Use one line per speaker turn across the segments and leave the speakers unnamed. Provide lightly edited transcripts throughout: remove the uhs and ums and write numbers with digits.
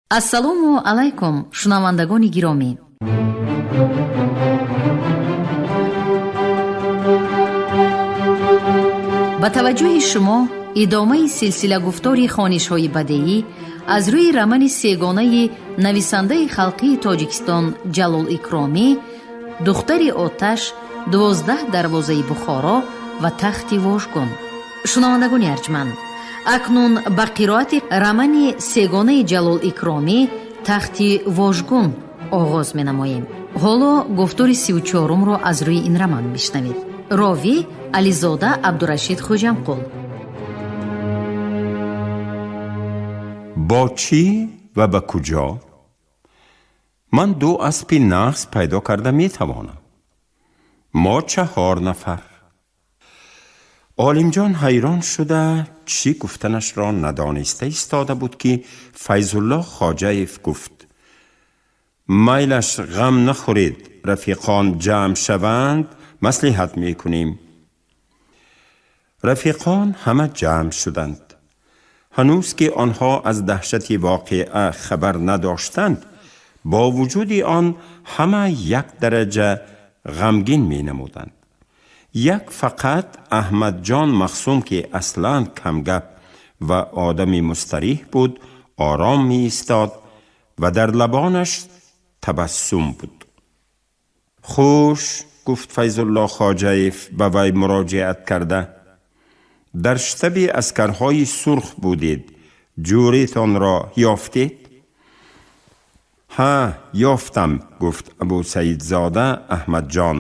Ассалому алайкум, шунавандагони гиромӣ. Ба таваҷҷӯҳи шумо идомаи силсила гуфтори хонишҳои бадеӣ аз рӯи романи сегонаи нависандаи халқии Тоҷикистон Ҷалол Икромӣ «Духтари оташ», «12 дарвозаи Бухоро» ва «Тахти вожгун». Шунавандагони арҷманд, акнун ба қироати романи сегонаи Ҷалол Икромӣ «Тахти вожгун» оғоз менамоем. Ҳоло гуфтори 34-умро аз рӯи ин роман мешунавед. Ровӣ Ализода Абдурашид Хоҷамқул.
Бо чӣ ва ба куҷо? Ман ду аспи нағз пайдо карда метавонам. Мо чаҳор нафар. Олимҷон ҳайрон шуда, чӣ гуфтанашро надониста истода буд, ки Файзулло Хоҷаев гуфт: майлаш, ғам нахӯред, рафиқон ҷамъ шаванд, маслиҳат мекунем. Рафиқон ҳама ҷамъ шуданд. Ҳанӯз ки онҳо аз даҳшати воқеа хабар надоштанд, бо вуҷуди он ҳама як дараҷа ғамгин менамуданд. Як фақат Аҳмадҷон Махсум, ки аслан камгап ва одами мустариҳ буд, ором меистод ва дар лабонаш табассум буд. Хуш, гуфт Файзулло Хоҷаев ба вай муроҷиат карда, дар штаби аскарҳои сурх будед, ҷӯретонро ёфтед? Ҳа, ёфтам, гуфт Абусаидзода Аҳмадҷон.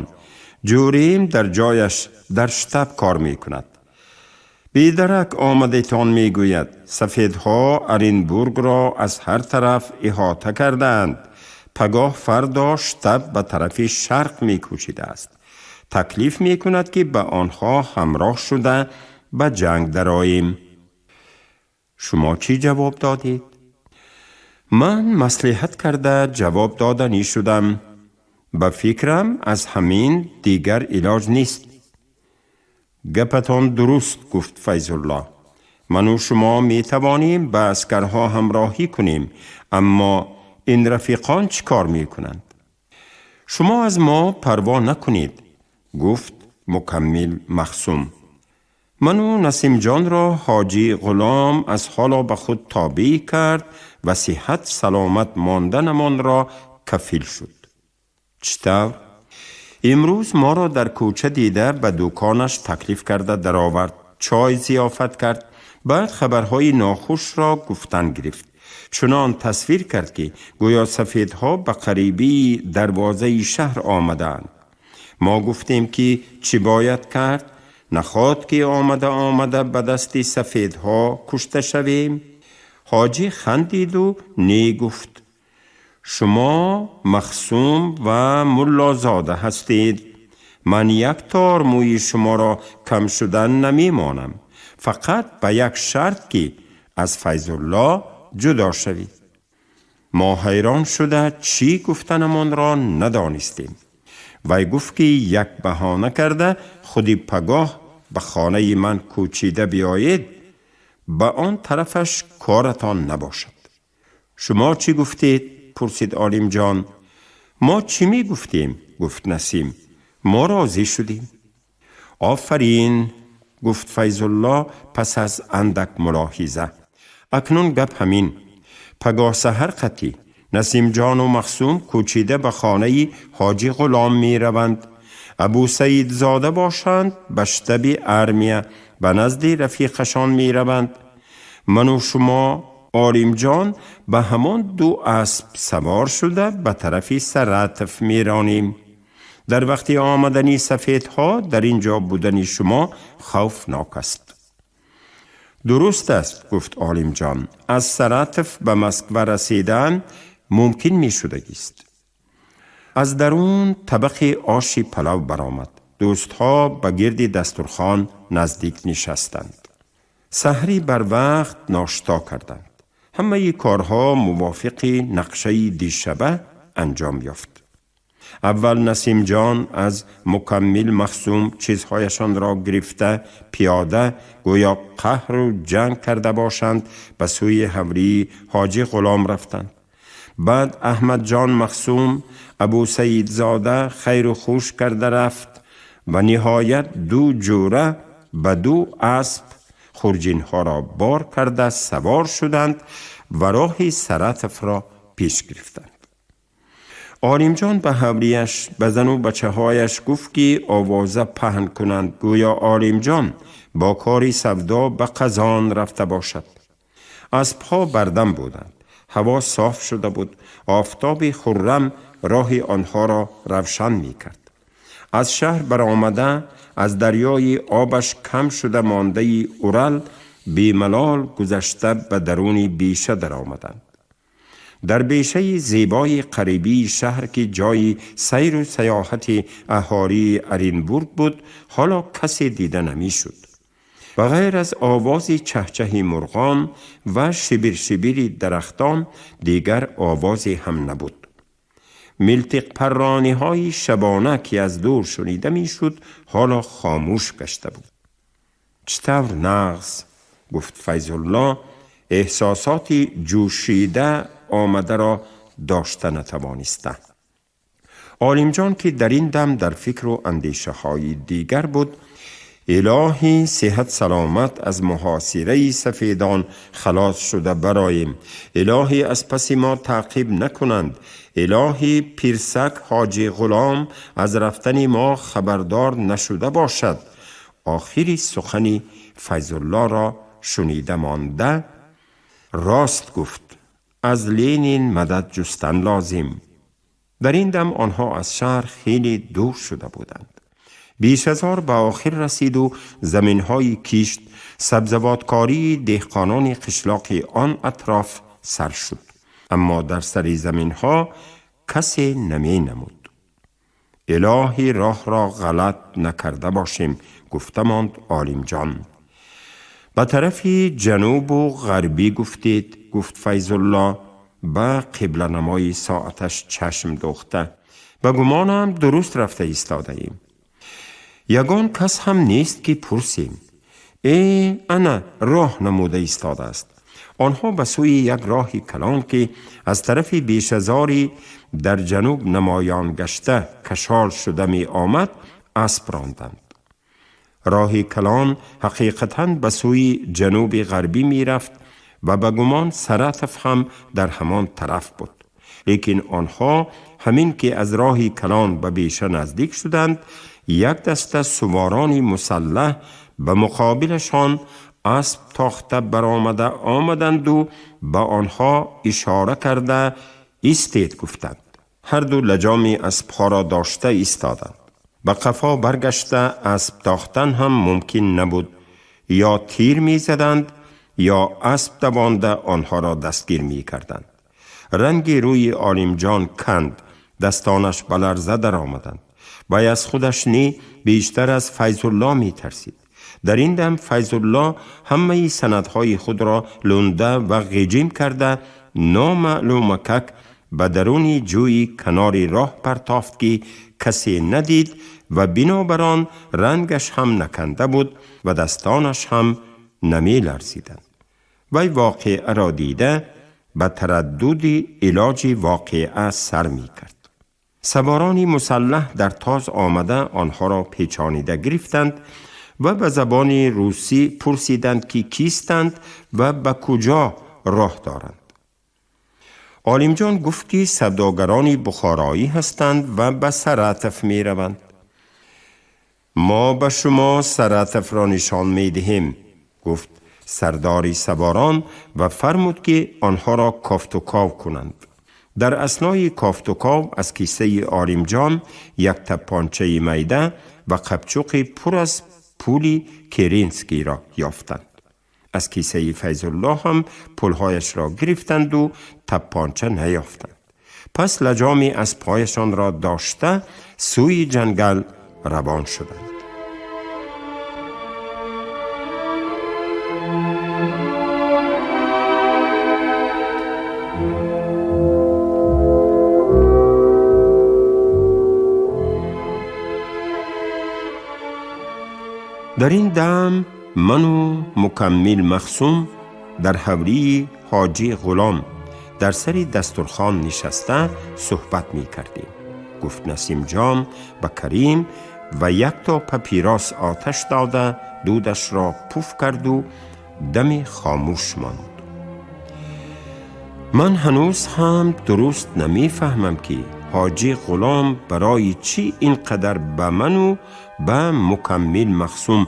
Ҷӯрем дар ҷояш дар штаб кор мекунад. Бедарак омадетон мегӯяд, сафедҳо Оренбургро аз ҳар тараф иҳота кардаанд. Пагоҳ фардо штаб ба тарафи шарқ мекӯчидааст. Таклиф мекунад, ки ба онҳо ҳамроҳ шуда ба ҷанг дароем. Шумо чӣ ҷавоб додед? Ман маслиҳат карда ҷавоб доданӣ шудам. Ба фикрам, аз ҳамин дигар илоҷ нест. Гапатон дуруст, гуфт Файзулло. Ману шумо метавонем ба аскарҳо ҳамроҳӣ кунем, аммо ин рафиқон чӣ кор мекунанд? Шумо аз мо парво накунед, гуфт мукаммил Махсум. Ману Насимҷонро ҳоҷӣ Ғулом аз ҳоло ба худ тобеъ кард ва сиҳат саломат монданамонро кафил шуд. Чӣ тавр? Имрӯз моро дар кӯча дида, ба дуконаш таклиф карда даровард, чой зиёфат кард, баъд хабарҳои нохушро гуфтан гирифт. Чунон тасвир кард, ки гӯё сафедҳо ба қарибии дарвозаи шаҳр омадаанд. Мо гуфтем, ки чӣ бояд кард? Нахоҳад, ки омада омада ба дасти сафедҳо кушта шавем? Ҳоҷӣ хандиду не гуфт. Шумо Махсум ва Муллозода ҳастед. Ман як тор мӯи шуморо кам шудан намемонам. Фақат ба як шарт, ки аз Файзулло ҷудо шавед. Мо ҳайрон шуда, чӣ гуфтанамонро надонистем. Вай гуфт, ки як баҳона карда худи пагоҳ ба хонаи ман кӯчида биёед, ба он тарафаш коратон набошад. Шумо чӣ гуфтед? Пурсид Олимҷон. Мо чӣ мегуфтем? Гуфт Насим. Мо розӣ шудем. Офарин, гуфт Файзулло пас аз андак мулоҳиза. Акнун гап ҳамин: пагоҳ саҳар қатӣ Насимҷону Махсум кӯчида ба хонаи ҳоҷӣ Ғулом мераванд. Абусаидзода бошанд, ба штаби армия ба назди рафиқашон мераванд. Ману шумо, Олимҷон, ба ҳамон ду асп савор шуда ба тарафи Саратов меронем. Дар вақти омадани сафедҳо дар ин ҷо будани шумо хавфнок аст. Дуруст аст, гуфт Олимҷон. Аз Саратов ба Москва расидан мумкин мешудагист. Аз дарун табақи оши палав баромад. Дӯстҳо ба гирди дастурхон наздик нишастанд. Саҳрӣ барвақт ношто карданд. Ҳамаи корҳо мувофиқи нақшаи дишаба анҷом ёфт. Аввал Насимҷон аз Мукаммил Махсум чизҳояшонро гирифта, пиёда, гӯё қаҳру ҷанг карда бошанд, ба сӯи ҳавлии Ҳоҷи Ғулом рафтанд. Баъд Аҳмадҷон Махсум, Абусаидзода хайру хуш карда рафт ва ниҳоят ду ҷӯра ба ду асп хурҷинҳоро бор карда савор шуданд ва роҳи Саратовро пеш гирифтанд. Олимҷон ба ҳавлияш, ба зану бачаҳояш гуфт, ки овоза паҳн кунанд, гӯё Олимҷон бо кори савдо ба Қазон рафта бошад. Аспҳо бардам буданд. Ҳаво соф шуда буд. Офтоби хуррам роҳи онҳоро равшан мекард. Аз шаҳр баромада, аз дарёи обаш кам шуда мондаи Урал бемалол гузашта ба даруни беша даромаданд. Дар бешаи зебои қарибии шаҳр, ки ҷои сайру саёҳати аҳолии Оренбург буд, ҳоло касе дида намешуд. Ба ғайр аз овози чаҳчаҳи мурғон ва шибиршибири дарахтон дигар овозе ҳам набуд. Милтиқпаррониҳои шабона, ки аз дур шунида мешуд, ҳоло хомӯш гашта буд. Чӣ тавр нағз, гуфт Файзулло, эҳсосоти ҷӯшида омадаро дошта натавониста. Олимҷон, ки дар ин дам дар фикру андешаҳои дигар буд, илоҳӣ сиҳат саломат аз муҳосираи сафедон халос шуда бароем, илоҳӣ аз паси мо таъқиб накунанд, илоҳӣ пирсак Ҳоҷи Ғулом аз рафтани мо хабардор нашуда бошад, охири сухани Файзуллоро шунида монда рост гуфт: аз Ленин мадад ҷустан лозим. Дар ин дам онҳо аз шаҳр хеле дур шуда буданд. Бешазор ба охир расиду заминҳои кишт, сабзавоткории деҳқонони қишлоқи он атроф сар шуд. Аммо дар сари заминҳо касе наменамуд. Илоҳӣ роҳро ғалат накарда бошем, гуфта монд Олимҷон. Ба тарафи ҷанубу ғарбӣ гуфтед, гуфт Файзулло ба қибланамои соаташ чашм дӯхта. Ба гумонам, дуруст рафта истодаем. Ягон кас ҳам нест, ки пурсем. Э, ана роҳ намуда истодааст. Онҳо ба сӯи як роҳи калон, ки аз тарафи бешазори дар ҷануб намоён гашта кашол шуда меомад, асп ронданд. Роҳи калон ҳақиқатан ба сӯи ҷануби ғарбӣ мерафт ва ба гумон Саратов ҳам дар ҳамон тараф буд. Лекин онҳо ҳамин ки аз роҳи калон ба беша наздик шуданд, як даста суворони мусаллаҳ ба муқобилашон асп тохта баромада омаданду ба онҳо ишора карда истед гуфтанд. Ҳарду лаҷоми аспҳоро дошта истоданд. Ба қафо баргашта асп тохтан ҳам мумкин набуд. Ё тир мезаданд, ё асп давонда онҳоро дастгир мекарданд. Ранги рӯи Олимҷон канд, дастонаш ба ларза даромаданд. Вай аз худаш не, бештар аз Файзулло метарсид. Дар ин дам Файзулло ҳамаи санадҳои худро лунда ва ғиҷим карда, номаълумакак ба даруни ҷӯи канори роҳ партофт, ки касе надид, ва бинобар он рангаш ҳам наканда буд ва дастонаш ҳам намеларзиданд. Вай воқеаро дида ба тараддуди илоҷи воқеа сар мекард. Саворони мусаллаҳ дар тоз омада онҳоро печонида гирифтанд ва ба забони русӣ пурсиданд, ки кистанд ва ба куҷо роҳ доранд. Олимҷон гуфт, ки савдогарони бухороӣ ҳастанд ва ба Саратов мераванд. Мо ба шумо Саратовро нишон медиҳем, гуфт сардори саворон ва фармуд, ки онҳоро кофтуков кунанд. Дар аснои кофтуков аз кисаи Олимҷон як таппончаи майда ва қапчуқи пур аз пули Керенскийро ёфтанд. Аз кисаи Файзулло ҳам пулҳояшро гирифтанду таппонча наёфтанд. Пас лаҷоми аспҳояшонро дошта сӯи ҷангал равон шуданд. Дар ин дам ману Мукаммил Махсум дар ҳавлии Ҳоҷӣ Ғулом дар сари дастурхон нишаста суҳбат мекардем. Гуфт Насимҷон ба Карим ва якто папирос оташ дода дудашро пуф карду дами хомӯш монд. Ман ҳанӯз ҳам дуруст намефаҳмам, ки Ҳоҷӣ Ғулом барои чӣ ин қадар ба ману ба Мукаммил Махсум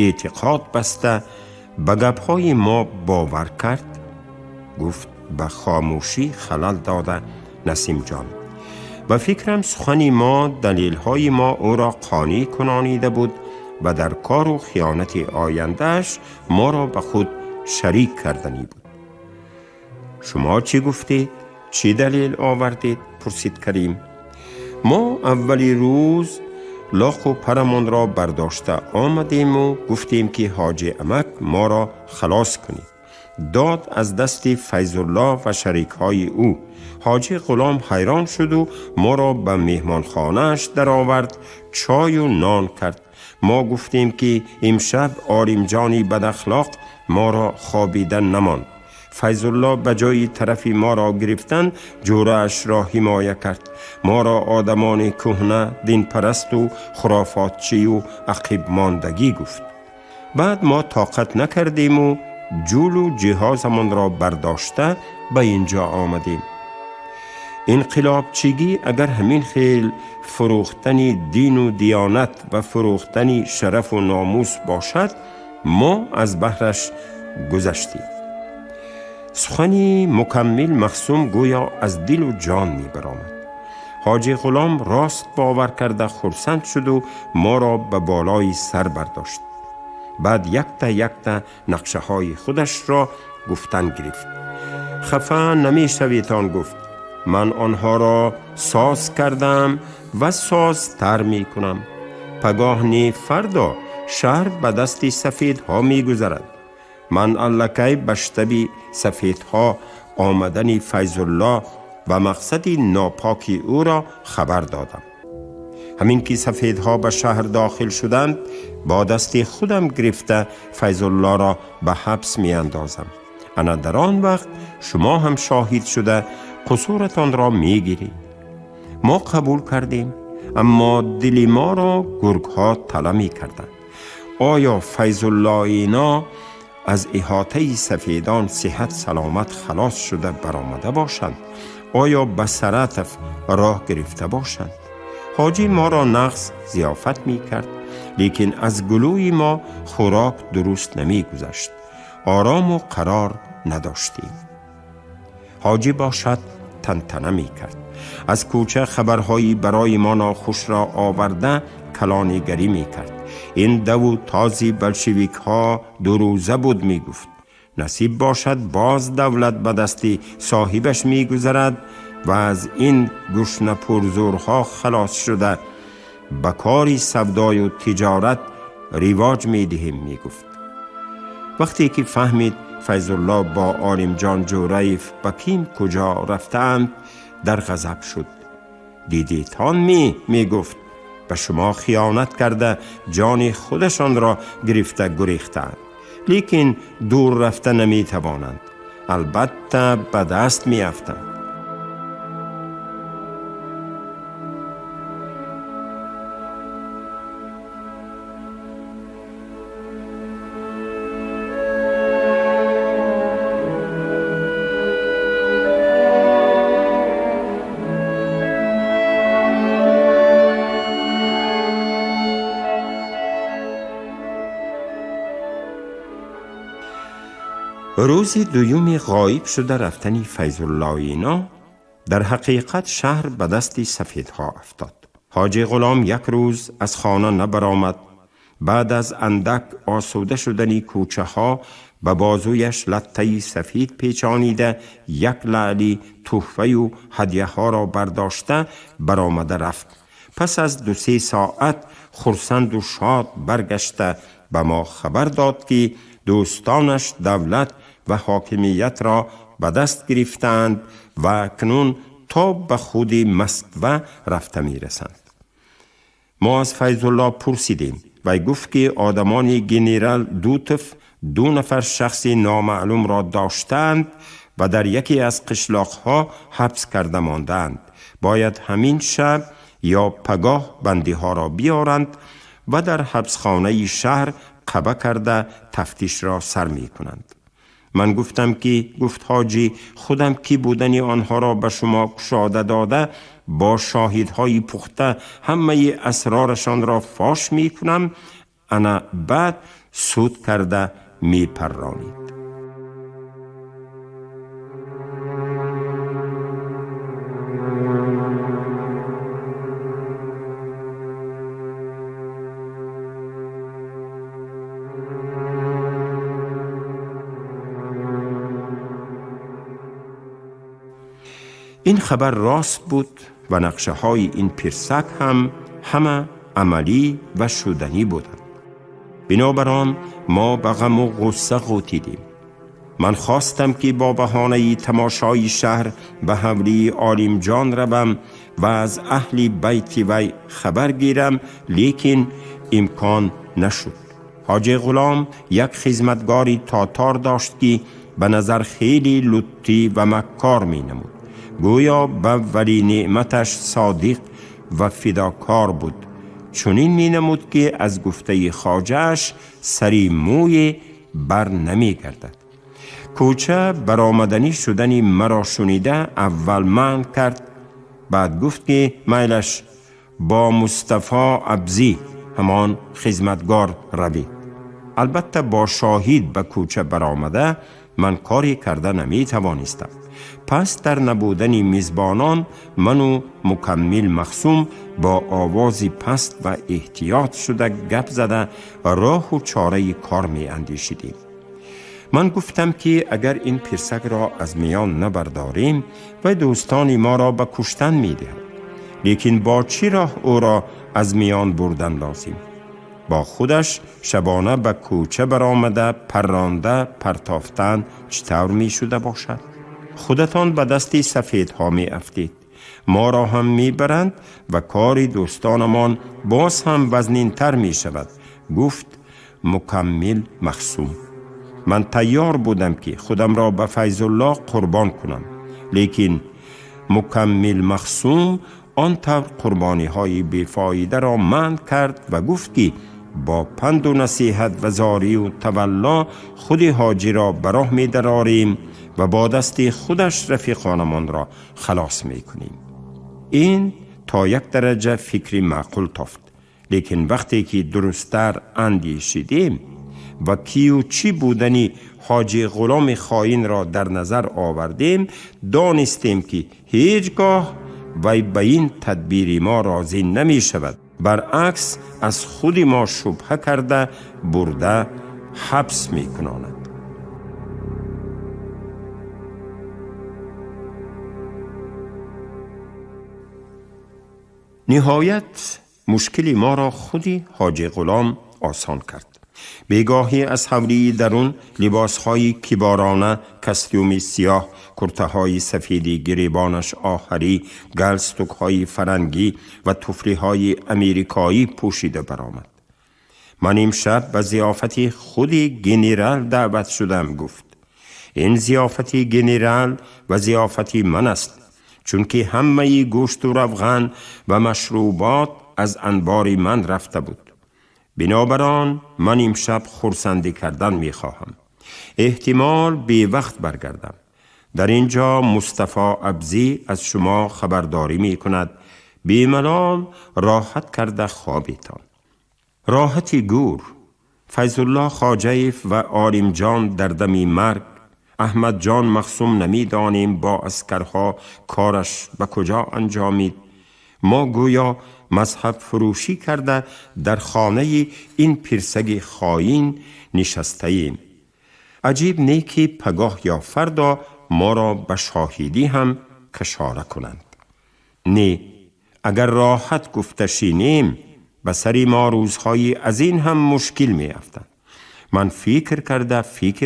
эътиқод баста ба гапҳои мо бовар кард. Гуфт ба хомӯшӣ халал дода Насимҷон. Ба фикрам, сухани мо, далелҳои мо ӯро қонеъ кунонида буд ва дар кору хиёнати ояндааш моро ба худ шарик карданӣ буд. Шумо чӣ гуфтед, чӣ далел овардед? Пурсид Карим. Мо аввали рӯз лоқу парамонро бардошта омадему гуфтем, ки Ҳоҷи Амак, моро халос кунед, дод аз дасти Файзуллоҳ ва шарикҳои ӯ. Ҳоҷи Ғулом ҳайрон шуду моро ба меҳмонхонааш даровард, чою нон кард. Мо гуфтем, ки имшаб Оримҷони бадахлоқ моро хобида намонд. Файзулло ба ҷои тарафи моро гирифтан ҷӯраашро ҳимоя кард. Моро одамони кӯҳна, динпарасту хурофотчию ақибмондагӣ гуфт. Баъд мо тоқат накардему ҷулу ҷиҳозамонро бардошта ба ин ҷо омадем. Инқилобчигӣ агар ҳамин хел фурӯхтани дину диёнат ва фурӯхтани шарафу номус бошад, мо аз баҳраш гузаштем. Сухани Мукаммил Махсум гӯё аз дилу ҷон мебаромад. Ҳоҷи Ғулом рост бовар карда хурсанд шуду моро ба болои сар бардошт. Баъд якта якта нақшаҳои худашро гуфтан гирифт. Хафа намешаведон, гуфт, ман онҳоро соз кардам ва созтар мекунам. Пагоҳ не, фардо шаҳр ба дасти сафедҳо мегузарад. Ман аллакай ба штаби сафедҳо омадани Файзуллоҳ ва мақсади нопоки ӯро хабар додам. Ҳамин ки сафедҳо ба шаҳр дохил шуданд, бо дасти худам гирифта Файзуллоҳро ба ҳабс меандозам. Ана дар он вақт шумо ҳам шоҳид шуда қусуратонро мегиред. Мо қабул кардем, аммо дили моро гургҳо тала мекарданд. Оё Файзуллоино аз иҳотаи сафедон сиҳат саломат халос шуда баромада бошанд? Оё ба Саратов роҳ гирифта бошанд? Ҳоҷӣ моро нағз зиёфат мекард, лекин аз гулӯи мо хӯрок дуруст намегузашт. Орому қарор надоштем. Ҳоҷӣ бошад тантана мекард. Аз кӯча хабарҳои барои мо нохушро оварда калонигарӣ мекард. Ин даву този болшевикҳо дурӯза буд, мегуфт. Насиб бошад, боз давлат ба дасти соҳибаш мегузарад ва аз ин гушнапурзӯрҳо халос шуда ба кори савдою тиҷорат ривоҷ медиҳем, мегуфт. Вақте ки фаҳмид Файзулло бо Олимҷон Ҷӯраев ба ким куҷо рафтаанд, дар ғазаб шуд. Дидедтон ми, мегуфт, ба шумо хиёнат карда ҷони худашонро гирифта гурехтаанд, лекин дур рафта наметавонанд, албатта ба даст меафтанд. Рӯзи дуюми ғоиб шуда рафтани Файзуллоино дар ҳақиқат шаҳр ба дасти сафедҳо афтод. Ҳоҷи Ғулом як рӯз аз хона набаромад. Баъд аз андак осуда шудани кӯчаҳо ба бозуяш латтаи сафед печонида, як лаъли тӯҳфаю ҳадяҳоро бардошта баромада рафт. Пас аз 2-се соат хурсанду шод баргашта ба мо хабар дод, ки дӯстонаш давлат ва ҳокимиятро ба даст гирифтаанд ва акнун то ба худи Москва рафта мерасанд. Мо аз Файзулло пурсидем. وی گفت که آدمان گنرال دوتف 2 نفر شخص نامعلوم را داشتند و در یکی از قشلاقها حبس کرده ماندند. باید همین شب یا پگاه بندی ها را بیارند و در حبسخانه شهر قبه کرده تفتیش را سر می کنند. من گفتم که گفت حاجی خودم کی بودن آنها را به شما کشاده داده با شاهدهای پخته همه اسرارشان را فاش می کنم، انا بعد سود کرده می پرانید. این خبر راست بود و نقشه های این پیرسک هم همه عملی و شدنی بودند. بنابران ما به غم و غصه غوطیدیم. من خواستم که با بهانه تماشای شهر به حولی عالم جان روم و از اهل بیت وی خبر گیرم، لیکن امکان نشد. حاجی غلام یک خدمتگاری تاتار داشت که به نظر خیلی لطی و مکار می نمود. گویا به ولی نعمتش صادق و فداکار بود. چنین می نمود که از گفته خواجه‌اش سری موی بر نمی گردد. کوچه برآمدنی شدن مرا شنیده اول منع کرد، بعد گفت که میلش با مصطفی ابزی همان خدمتگار روید. البته با شاهد به کوچه برآمده من کاری کرده نمی توانستم. پس در نبودن میزبانان من و مکمل مخصوم با آواز پست و احتیاط شده گپ زده و راه و چاره کار می اندیشیدیم. من گفتم که اگر این پیرسک را از میان نبرداریم و دوستان ما را به کشتن می دهد، لیکن با چی راه او را از میان بردن لازم؟ با خودش شبانه به کوچه برآمده پرانده پرتافتن چطور می شده باشد؟ خودتان به دست سفیدها می افتید، ما را هم می برند و کار دوستانمان باز هم وزنین تر می شود. گفت مکمل مخصوم. من تیار بودم که خودم را به فیض الله قربان کنم، لیکن مکمل مخصوم آن طور قربانی های بیفایده را منع کرد و گفت که با پند و نصیحت و زاری و تولا خود حاجی را به راه می دراریم و با دست خودش رفیقانمان را خلاص می کنیم. این تا یک درجه فکری معقول تافت، لیکن وقتی که درستتر اندیشیدیم و کی و چی بودنی حاجی غلام خائن را در نظر آوردیم، دانستیم که هیچگاه وی به این تدبیر ما راضی نمی شود، برعکس از خود ما شبهه کرده برده حبس می کناند. نهایت مشکل ما را خودی حاجی غلام آسان کرد. بیگاهی از حولی درون لباسهای کبارانه، کستیوم سیاه، کرته‌های سفیدی گریبانش آهری، گلستوک‌های فرنگی و تفری‌های امریکایی پوشیده برآمد. من امشب به ضیافت خود گنرال دعوت شدم. گفت این ضیافت گنرال و ضیافت من است، چون که همه گوشت و روغن و مشروبات از انبار من رفته بود. بنابران من امشب خرسندی کردن می خواهم. احتمال بی وقت برگردم. در اینجا مصطفی ابزی از شما خبرداری می کند. بی ملال راحت کرده خوابیتان. راحتی گور. فیض الله خواجه‌ایف و عالم جان در دم مرگ، احمد جان مخصوم نمی دانیم با عسکرها کارش به کجا انجامید. ما گویا مذهب فروشی کرده در خانه این پیرسگ خائن نشسته ایم. عجیب نه که پگاه یا فردا ما را به شاهدی هم کشاره کنند. نه، اگر راحت گفته شینیم به سر ما روزهای از این هم مشکل می افتند. من فکر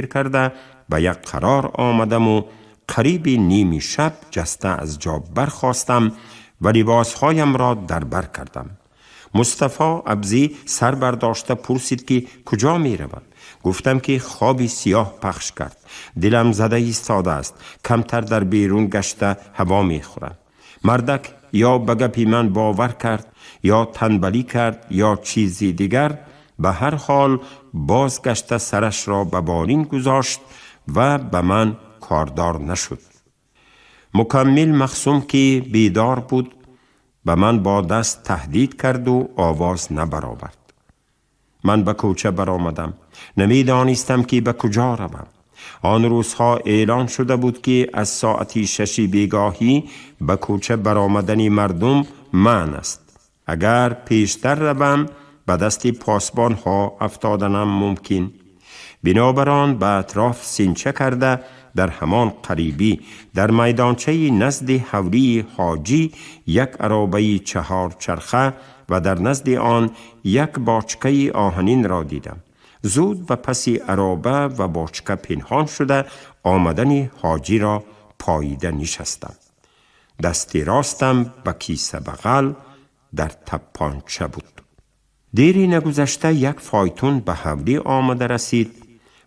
کرده به یک قرار آمدم و قریب نیمی شب جسته از جا برخاستم و لباسهایم را در بر کردم. Мустафо Абзӣ сар бардошта пурсид, ки куҷо меравам. Гуфтам, ки хоби сиёҳ пахш кард, дилам зада истодааст, камтар дар берун гашта ҳаво мехӯрам. Мардак ё ба гапи ман бовар кард, ё танбалӣ кард, ё чизи дигар. Ба ҳар ҳол бозгашта сарашро ба болин гузошт ва ба ман кордор нашуд. Мукаммил Мақсум, ки бедор буд, ба ман бо даст таҳдид карду овоз набаровард. Ман ба кӯча баромадам. Намедонистам, ки ба куҷо равам. Он рӯзҳо эълон шуда буд, ки аз соати 6-и бегоҳӣ ба кӯча баромадани мардум манъ аст. Агар пештар равам, ба дасти посбонҳо афтоданам мумкин. Бинобар он ба атроф синча карда, дар ҳамон қарибӣ, дар майдончаи назди ҳавлии ҳоҷӣ, як аробаи чаҳорчарха ва дар назди он як бочкаи оҳанинро дидам. Зуд ба паси ароба ва бочка пинҳон шуда, омадани ҳоҷиро поида нишастам. Дасти ростам ба киса бағал дар таппонча буд. Дери нагузашта як фойтун ба ҳавлӣ омада расид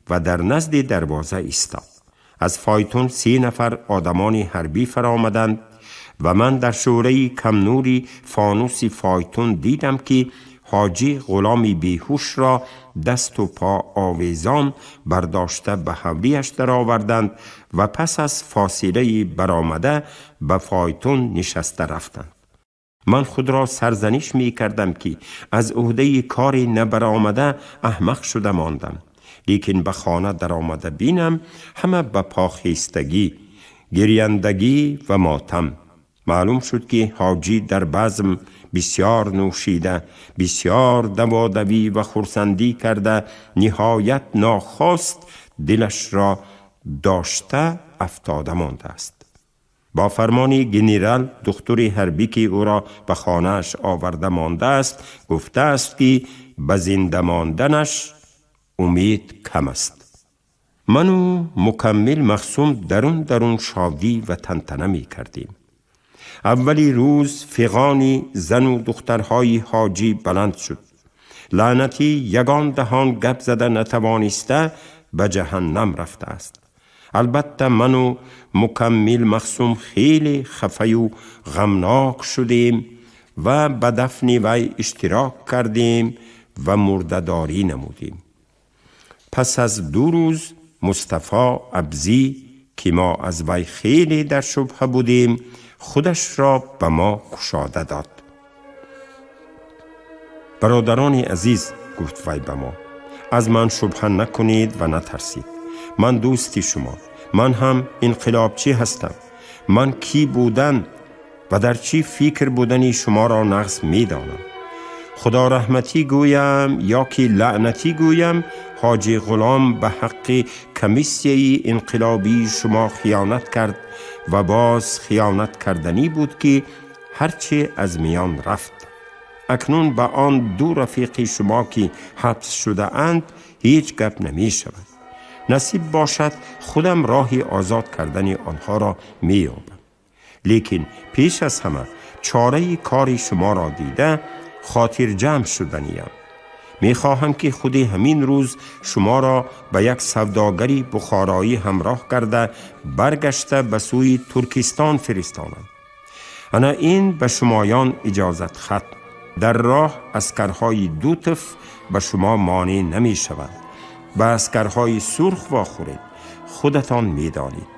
ва дар назди дарвоза истод. Аз фойтун 30 нафар одамони ҳарбӣ фаромаданд ва ман дар шӯълаи камнури фонуси фойтун дидам, ки ҳоҷӣ Ғуломи беҳушро дасту по овезон бардошта ба ҳавлиаш дароварданд ва пас аз фосилаи баромада ба фойтун нишаста рафтанд. Ман худро сарзаниш мекардам, ки аз уҳдаи кори набаромада аҳмақ шуда мондам. Лекин ба хона даромада бинам, ҳама ба похестагӣ, гиряндагӣ ва мотам. Маълум шуд, ки ҳоҷӣ дар базм бисёр нӯшида, бисёр даводавӣ ва хурсандӣ карда, ниҳоят нохост дилашро дошта афтода мондааст. Бо фармони генерал духтури ҳарбӣ, ки ӯро ба хонааш оварда мондааст, гуфтааст, ки ба зинда монданаш умед кам аст. Ману Мукаммил Мақсум дарун дарун шодӣ ва тантана мекардем. Аввали рӯз фиғони зану духтарҳои ҳоҷӣ баланд шуд. Лаънатӣ ягон даҳон гап зада натавониста ба ҷаҳаннам рафтааст. Албатта, ману Мукаммил Мақсум хеле хафаю ғамнок шудем ва ба дафни вай иштирок кардем ва мурдадорӣ намудем. Пас аз 2 рӯз Мустафо Абзӣ, ки мо аз вай хеле дар шубҳа будем, худашро ба мо кушода дод. Бародарони азиз, гуфт вай ба мо, аз ман шубҳа накунед ва натарсид. Ман дӯсти шумо, ман ҳам инқилобчӣ ҳастам. Ман кӣ будан ва дар чӣ фикр будани шуморо нағз медонам. Худо раҳматӣ гӯям ё ки лаънатӣ гӯям, ҳоҷи Ғулом ба ҳаққи комиссияи инқилобии шумо хиёнат кард ва боз хиёнат карданӣ буд, ки ҳарче аз миён рафт. Акнун ба он ду рафиқи шумо, ки ҳабс шудаанд, ҳеҷ гап намешавад. Насиб бошад, худам роҳи озод кардани онҳоро меёбам. Лекин пеш аз ҳама чораи кори шуморо дида хотирҷамъ шуданиям. Мехоҳам, ки худи ҳамин рӯз шуморо ба як савдогари бухороӣ ҳамроҳ карда, баргашта ба сӯи Туркистон фиристонам. Ана ин ба шумоён иҷозатхат. Дар роҳ аскарҳои Дутов ба шумо монеъ намешаванд. Ба аскарҳои сурх вохӯред, худатон медонед.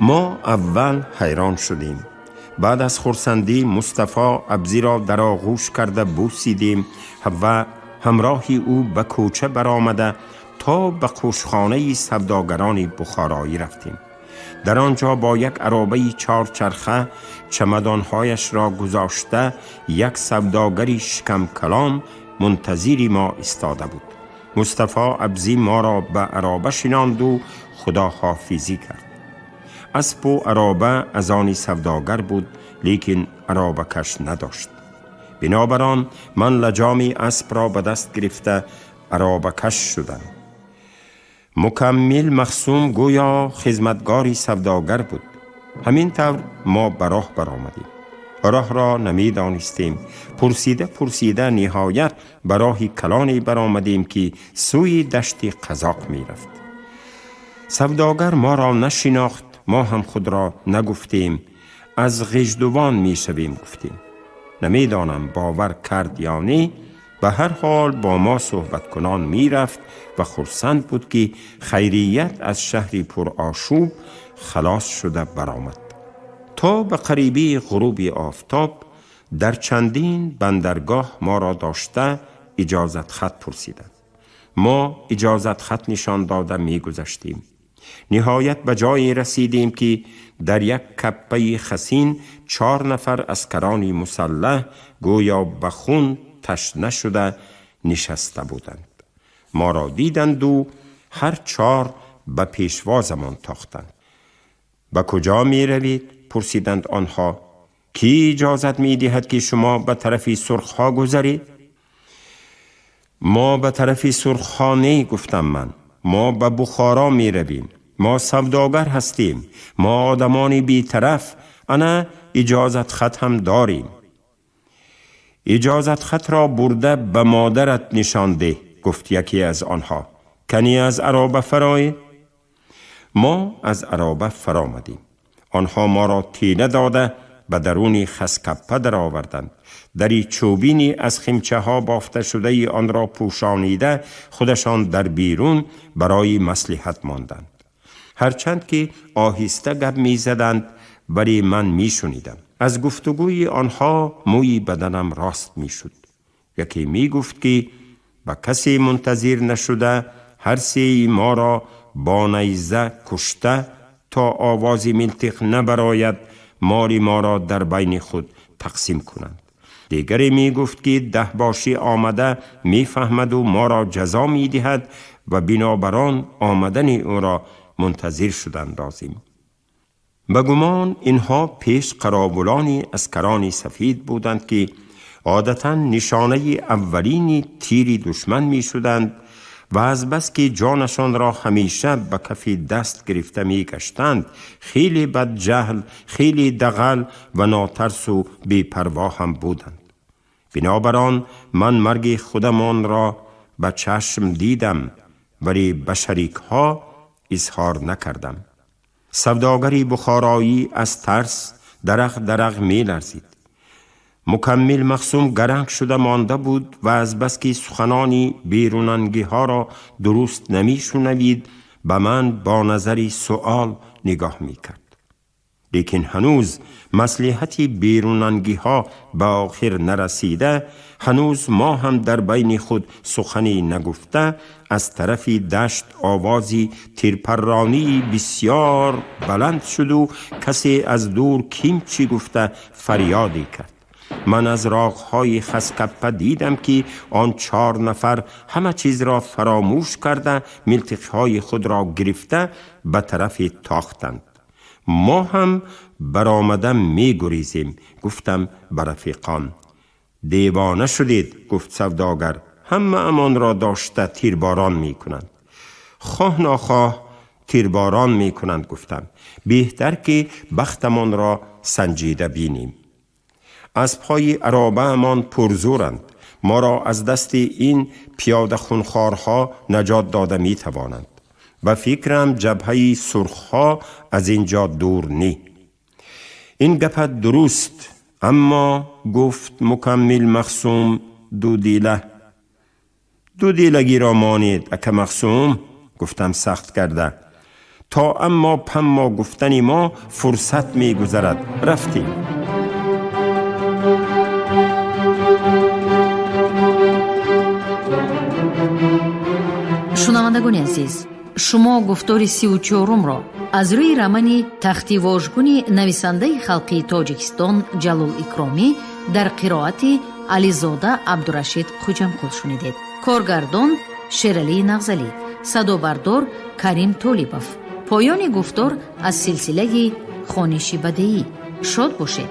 Мо аввал ҳайрон шудем. Баъд аз хурсандӣ Мустафо Абзиро дар оғӯш карда бӯсидем ва ҳамроҳи ӯ ба кӯча баромада то ба қӯшхонаи савдогарони бухороӣ рафтем. Дар он ҷо бо як аробаи чорчарха чамадонҳояшро гузошта, як савдогари шикамкалом мунтазири мо истода буд. Мустафо Абзӣ моро ба ароба шинонду худоҳофизӣ кард. Аспу ароба аз они савдогар буд, лекин аробакаш надошт. Бинобар он ман лаҷоми аспро ба даст гирифта аробакаш шудам. Мукаммил Мақсум гӯё хизматгори савдогар буд. Ҳамин тавр мо ба роҳ баромадем. راه را نمیدانستیم. پرسیده پرسیده نهایت به راه کلانی برآمدیم که سوی دشت قزاق می رفت. سوداگر ما را نشناخت، ما هم خود را نگفتیم. از غژدوان می شویم گفتیم. نمیدانم باور کرد یا نه، به هر حال با ما صحبت کنان می رفت و خرسند بود که خیریت از شهری پر آشوب خلاص شده برآمد. تا به قریبی غروب آفتاب در چندین بندرگاه ما را داشته اجازت خط پرسیدند. ما اجازت خط نشان داده می گذشتیم. نهایت به جایی رسیدیم که در یک کپه خسین 4 نفر اسکرانی مسلح گویا به خون تشنه شده نشسته بودند. ما را دیدند و هر 4 به پیشوازمان تاختند. به کجا می روید؟ پرسیدند آنها. کی اجازت می دهد که شما به طرف سرخها گذرید؟ ما به طرف سرخها نه، گفتم من. ما به بخارا می رویم. ما سوداگر هستیم. ما آدمان بیطرف. انا اجازت خط هم داریم. اجازت خط را برده به مادرت نشان ده، گفت یکی از آنها. کنی از عرابه فرای؟ ما از عرابه فرامدیم. آنها ما را تیله داده به درون خسکپه در آوردند. دری چوبینی از خیمچه ها بافته شده آن را پوشانیده خودشان در بیرون برای مصلحت ماندند. هرچند که آهسته گپ می زدند ولی من می شنیدم. از گفتگوی آنها موی بدنم راست می شد. یکی می گفت که به کسی منتظر نشده هر سه ما را با نیزه کشته تا آواز منطق نبراید مال ما را در بین خود تقسیم کنند. دیگری می گفت که دهباشی آمده می فهمد و ما را جزا می دهد و بنابران آمدن او را منتظر شدن لازم. به گمان اینها پیش قرابولانی اسکرانی سفید بودند که عادتاً نشانه اولین تیر دشمن می شدند و از بس که جانشان را همیشه به کف دست گرفته می گشتند، خیلی بدجهل، خیلی دغل و ناترس و بی‌پروا هم بودند. بنابران من مرگ خودمان را به چشم دیدم ولی به شریک ها اظهار نکردم. سوداگری بخارایی از ترس درق درق می لرزید. مکمل مخصوم گرنگ شده مانده بود و از بس که سخنانی بیروننگی ها را درست نمی شنوید به من با نظری سؤال نگاه می کرد. لیکن هنوز مصلحت بیروننگی ها به آخر نرسیده، هنوز ما هم در بین خود سخنی نگفته، از طرف دشت آوازی تیرپرانی بسیار بلند شد و کسی از دور کیمچی گفته فریادی کرد. من از راغهای خسکپه دیدم که آن 4 نفر همه چیز را فراموش کرده ملتقهای خود را گرفته به طرف تاختند. ما هم برآمده می گریزیم. گفتم به رفیقان دیوانه شدید. گفت سوداگر همه امان را داشته تیرباران می کنند. خواه ناخواه تیرباران می کنند. گفتم بهتر که بختمان را سنجیده بینیم. از پای عرابه امان پرزورند. ما را از دست این پیاده خونخوارها نجات داده می توانند. و فکرم جبهه سرخها از اینجا دور نی. این گپت درست، اما گفت مکمل مخصوم دو دیله. دو دیلگی را مانید اکه مخصوم. گفتم سخت کرده تا اما پما گفتنی ما فرصت می گذرد. رفتیم.
Шунавандагони азиз, шумо гуфтори 34-умро аз рӯи романи Тахти вожгуни нависандаи халқии Тоҷикистон Ҷалол Икромӣ дар қироати Ализода Абдурашид Хуҷамқул шунидед. Коргардон Шералии Нағзалӣ, садобардор Карим Толибов. Поёни гуфтор аз силсилаи хониши бадеӣ. Шод бошед.